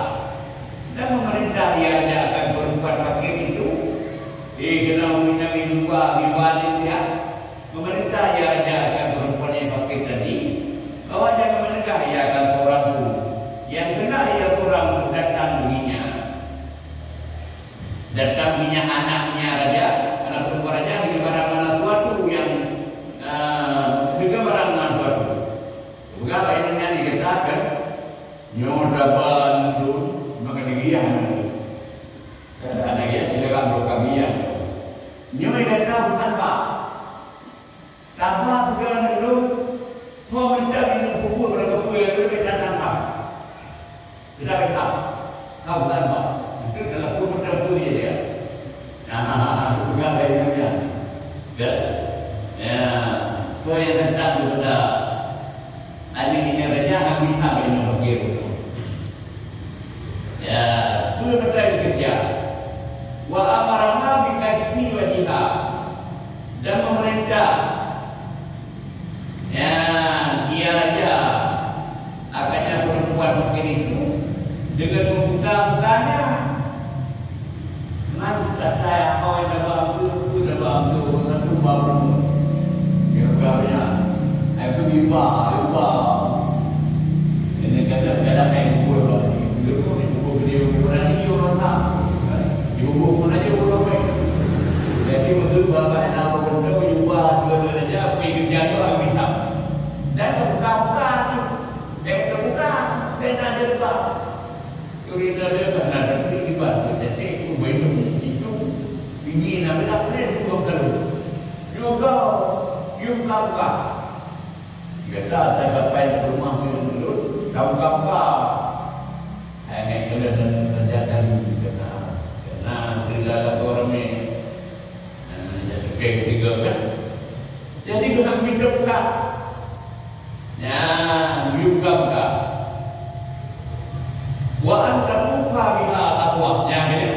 Dan memerintah ia raja akan perempuan fakir itu, eh, kena uji nyang di luwa, di luwa ni, ya. Memerintah ia raja akan perempuan yang fakir tadi, bahwa jangan menegah ia akan seorang pun, yang kena ia seorang pun datang dirinya. Datang dirinya anaknya raja, anak perempuan raja dengan barang mana suatu yang, ah, dengan barang mana suatu. Peugah bak inong nyan, dikatakan, "Nyoe daba lôn, maka diriah aneuk lôn." Kadang-kadang ya, kita kan berkami ya. Nyoe gata bukan bak. Haba peugah ngon lôn, "Ho mantong inong peubuet barang kapeue nyang leubeh that nangkam." Kita reka. Kau bukan bang. Itu dalam pun macam tu je dia. Nah, bukan dari dunia. Ya. Ya. So yang tentang kepada anak ini raja, kami tak boleh berpikir. Ya, tu betul kerja. Wa amaraha bi kadhi wajhiha. Dan memerintah, ya, dia raja, agaknya perempuan Mesir itu dengan membuka mukanya. Ngan kata yang kau yang dalam tu, tu dalam tu, satu baru. Dia buka punya. Aku iba, iba. Ini kadang-kadang yang buat lagi. Dia pun yang buat dia, bukan lagi orang tak. Dia buat pun aja orang baik. Jadi, menurut Bapak yang nama betul, iba, dua-dua raja, pergi kerja tu, habis tak. Dan terbuka-buka tu. Dan terbuka, dan ada lepas. Ureueng inong lé ka na deuh dibantu, jadi ubé lôn itu tinggi na beudak lé dua kali. Juga yum kangka. Gata sagai bapai rumoh ngon ulôn, kangka. Hai ngai keuneuk dan raja tadi kena, kena tinggal lagu ramé. Nah, jadi ketiga kan. Jadi dengan pintu buka. Nyan, yum ka-ka. Wa an tatufa biha al-akhwa. Nyan, nyan.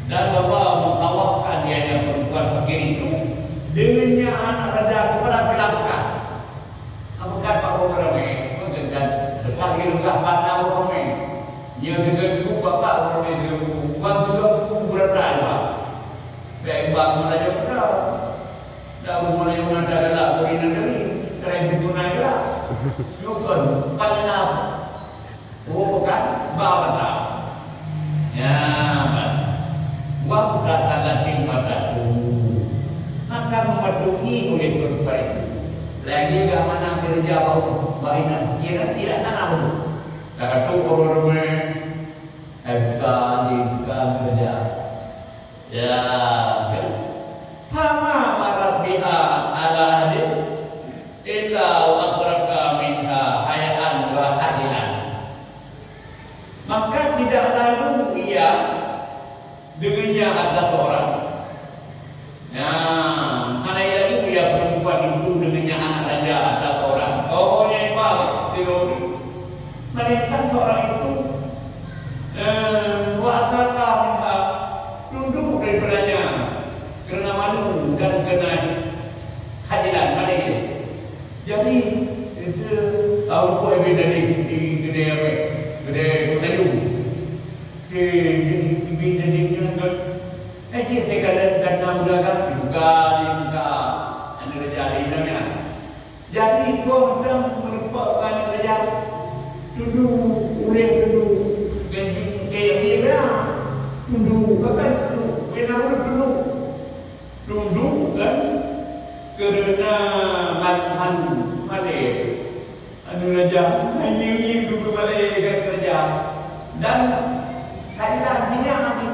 Dan bahwa mentawafkan dia yang perempuan fakir itu dengan anak raja kepada silap Mekah. Mekah Pak Umar Ramai, dan dekat di Mekah Pak Umar Ramai. Dia dengan ibu bapa Umar Ramai, dia buat juga buku berada juga. Baik, buat mana juga. Dak meunyoe mata galak beri negeri, keren guna galak. Nyukon, pangenap. Oh, bukan, ba mata. Ya, ban. Wa buka salatin mata tu. Maka mematuhi oleh perempuan itu. Lagi gak mana kerja bau, bau inan pikiran tidak tanah dulu. Tak ada tu orang rumah. Bukan, bukan kerja. Ya, kan? Fama marat biha ala ahadin illa wa adraka minha hayaan wa khajlan. Maka tidak lalu ia dengannya atas orang. Nah, hana lalu ia perempuan itu dengannya anak raja atas orang. Oh, nyai ba, teori. Melainkan seorang itu, eh, wa adraka minha, tunduk daripadanya karena malu dan karena khajlan, malu. Jadi, itu tahu kok ibi tadi di kedai apa? Kedai Melayu. Di, di, ibi tadi nyan kan. Eh, dia saya kata, kata belakang juga, dia juga. Anda kerja di mana? Jadi, itu orang merupakan kerja. Tunduk, uleh tunduk. Ganti, eh, dia kena. Tunduk, bahkan tunduk. Kena tunduk. Tunduk kan kerana man-, man-, malée. Anu raja, ngieng-ngieng dudoe malée kan raja. Dan kailah minyak ni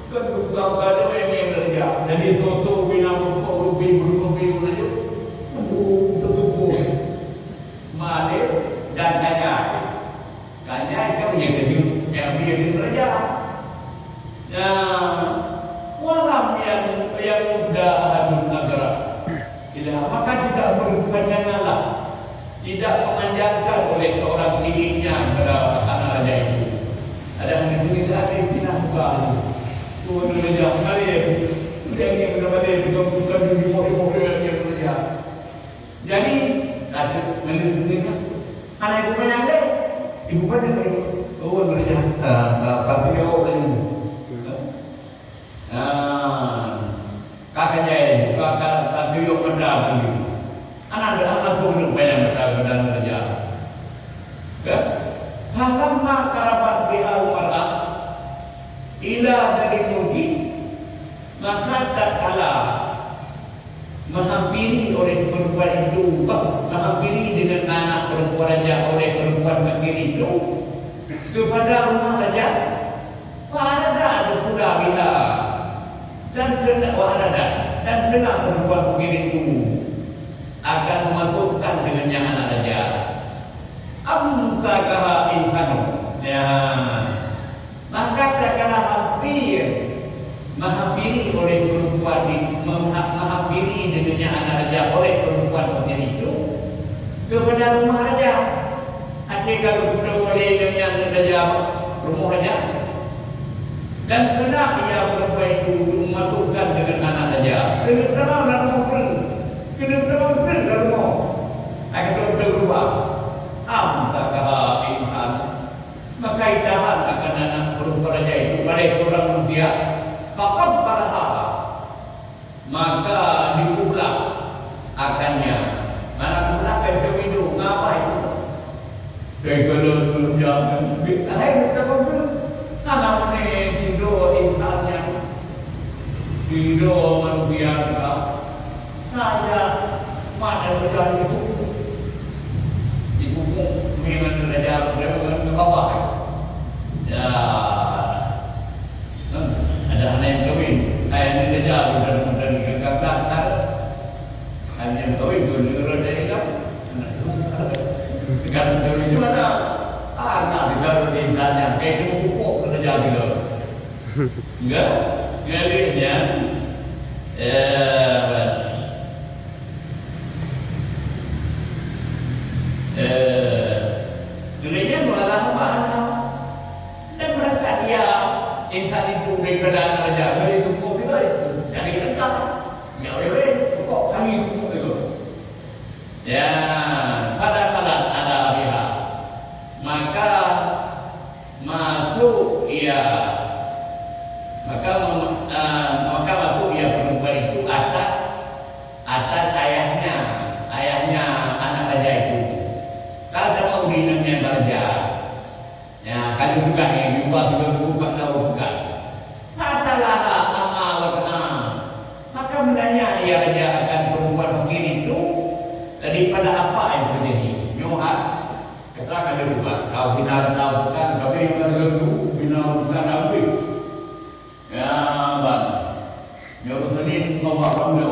kan bukan gadoh yang yang raja. Jadi toto bina pokok rubi berumah biru raja. Aduh, tertutup. Malée dan kaya. Kanya itu yang kejut, yang dia kerja. Nah, walam yang, yang muda ahadun nazara. Tidak, maka tidak berpanjanganlah, tidak memanjangkan oleh seorang dirinya kepada anak raja itu. Ada yang tidak ada istilah buka itu. Tuan raja kembali, sudah ini kembali, bukan, bukan di mobil-mobil yang kerja. Jadi, kata, meuneuk-meuneuk, hana ibu panyang deh. Ibu panyang deh. Oh, nurja, ah, ah, tapi awak panyang. Ah, kakak jai, kakak, kakak yuk peda tadi. Anak dah langsung nurja panyang peda, peda nurja. Ya? Falamma qarabat bihal mar'ah ila dari mungkin, maka tatkala menghampiri oleh perempuan itu, menghampiri dengan anak perempuan raja oleh perempuan Mesir itu kepada rumah raja, wa arada an yubdi laha biha, dan kena, wa arada, dan kena perempuan Mesir itu akan memasukkan dengan nyan anak raja. Am takaha insanu. Ya. Maka tatkala hampir menghampiri oleh perempuan di, mengha-, menghampiri dengan nyan anak raja oleh perempuan waktu itu kepada rumah raja. Até ka geupeutong oleh nyan anak raja rumoh raja. Dan keuneuk ia perempuan itu untuk memasukkan dengan anak raja. Keuneuk tamong lam rumoh peureuleueh. Keuneuk tamong peureuleueh lam rumoh. Akhé geupeutong keuluwa. Am takaha insan. Maka itahan akan anak perempuan raja itu pada seorang manusia. Faqabbalaha. Maka dipublah akannya. Mana publah kan kawin tu, ngapai tu? Dari kalau tu jangan, hai bukan tu. Karena mana tidur insannya, tidur manusia juga. Saja mana berjalan itu. Dipupuk memang raja, raja ke bawah. Ya. Ada anak yang kawin, ayah ni kerja, bukan, bukan, bukan, bukan, bukan. Ayah yang kawin, bukan, bukan, bukan, bukan. Kan kawin di mana? Ah, nak dengar di tanya, kayak itu pupuk kerja juga. Enggak? Enggak ada yang, eh, eh, demikian malah apa? Dan berangkat dia insan itu daripada anak raja, dari tubuh dia itu, dari lengkap. Ya, weh, weh, kok kami tubuh itu? Ya, pada salat ada biha. Maka masuk ia, maka mem-, eh, maka masuk ia perempuan itu atas, atas ayahnya, ayahnya anak raja itu. Kalau sama ureueng inong nyan raja, ya, kalau juga ni, jumpa tiga puluh empat tahun juga. Fatalaha amma waqa'a. Maka menanya ia raja akan perempuan fakir itu daripada apa yang terjadi. Nyoha, kata kalau juga, kau bina tahu kan, kami yang kata dulu, bina bukan habis. Ya, ban. Nyoba tadi, bawa benda.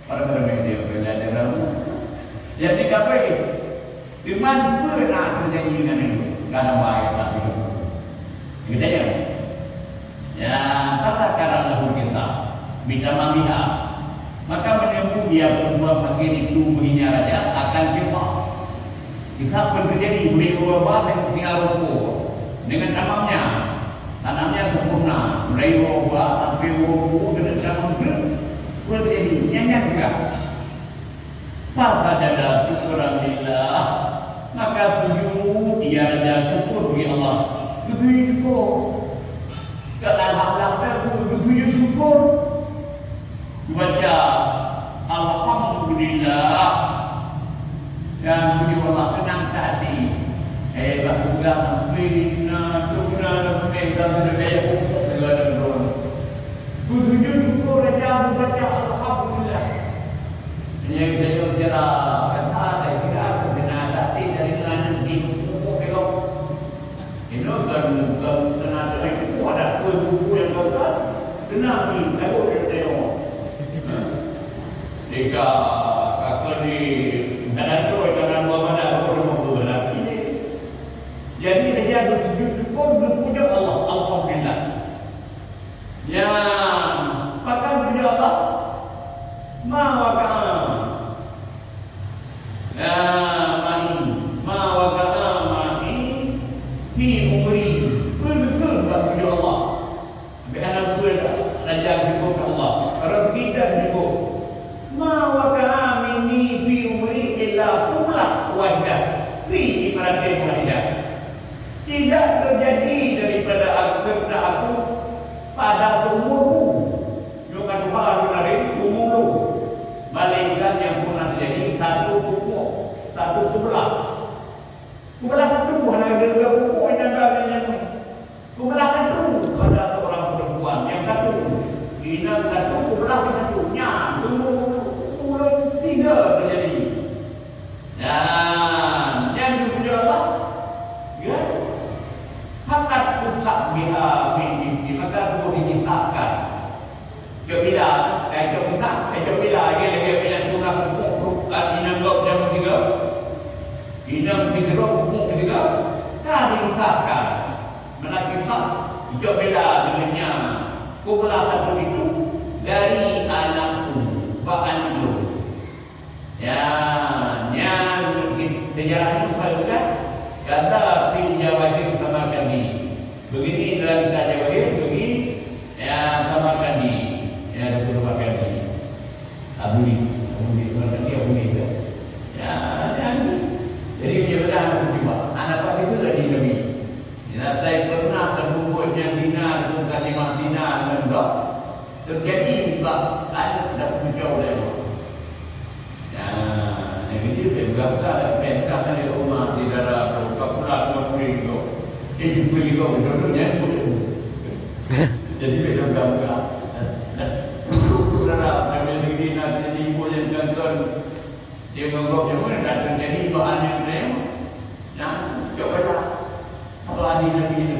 Pada-pada media pelajaran. Jadi, kapai? Iman pernah terjadi dengan itu. Karena baik tak hidup. Kita ya. Ya, kata karena kisah. Bita mamiha. Maka menyambung dia perempuan fakir itu bunyinya raja akan kisah. Kisah pun terjadi, mulai dua buah dan tinggal rukuk. Dengan tanamnya, tanamnya sempurna. Mulai dua buah sampai dua puluh, kena tanam terus. Pun terjadi, nyanyian juga. Fasajada syukran lillah. Maka sujud ia raja syukur bagi Allah. Betul syukur. Kalau Allah betul syukur. Baca, "Alhamdulillah." Dan puji Allah, senang hati. Eh, bak pegang, bina, tuna, bina, bina, bina, bina, bina, bina. Beujujur syukur raja, membaca Alhamdulillah. Hanya kita yuk cara kata, saya kira, kena hati dari anak di pokok belok. Inoe kon, kon, kon ada buku, ada buku-buku nyang ka, kena di lagu dia tengok. Jika kata di dalam tu, dalam dua mana, dua puluh lima puluh dalam ini. Jadi, dia bersujud syukur, berpuja Allah, Alhamdulillah. Ya, bahkan puja Allah, ma waqa'a. Ya, ma'i, ma waqa'a ma'i fi umri. Beutôi bak puja Allah. Ambil anak beutôi dah. Raja syukur ke Allah. Rezeki dah syukur. Ma waqa'a minni fi umri illa qublah wahidah. Fi imratin wahidah. Tidak terjadi daripada aku, serta aku pada seumurku. Nyoe ka tuha lôn lari umur lôn. Malaikat nyang pernah terjadi satu pupuk, satu tubelah. Tubelah satu, hana ada dua pupuk, hana ada yang nyang. Tubelah satu pada seorang perempuan yang satu. Inong satu, tubelah satu. Nyan, umur, umur tiga terjadi. Dan nyan dipuja Allah, ya. Hakat pusat biha min binti, maka sungguh dihisabkan. Cok bila, eh, cok pusat, eh, cok bila, lagi, lagi, lagi, lagi, lagi, Kisahkan, meunan kisah, ijok beda deungon nyan. Peue beulah sapeue itu dari anakku, bak aneuk lôn. Ya, nyan seujarah nyoe bukan, kata pi Jawahir Samarkandi. Begini dalam kisah Jawahir, begini, ya, Samarkandi. Ya, Datuk Samarkandi. Abu Lis, Abu Lis, Samarkandi, Abu Lis, ya. Ya, nyan. Jadi, dia benar aku cuba. Anak pak itu tadi kami. Nyan, saya pernah terbungkus nyan zina, bukan nyan zina, nyan dah. Terjadi bak aneuk dan cucu lewat. Nah, jadi dia peugah-peugah dan peugah dari rumah di dalam kapula dua puluh lima. Eh, dua puluh lima betul tu nyan pun. Jadi peugah-peugah. Duduk tu dalam, dan dia diri nak jadi ibu yang kanton. Dia menganggap dia pun dah terjadi bak aneuk dia. Nah, cuba dah. Apa aneuk Nabi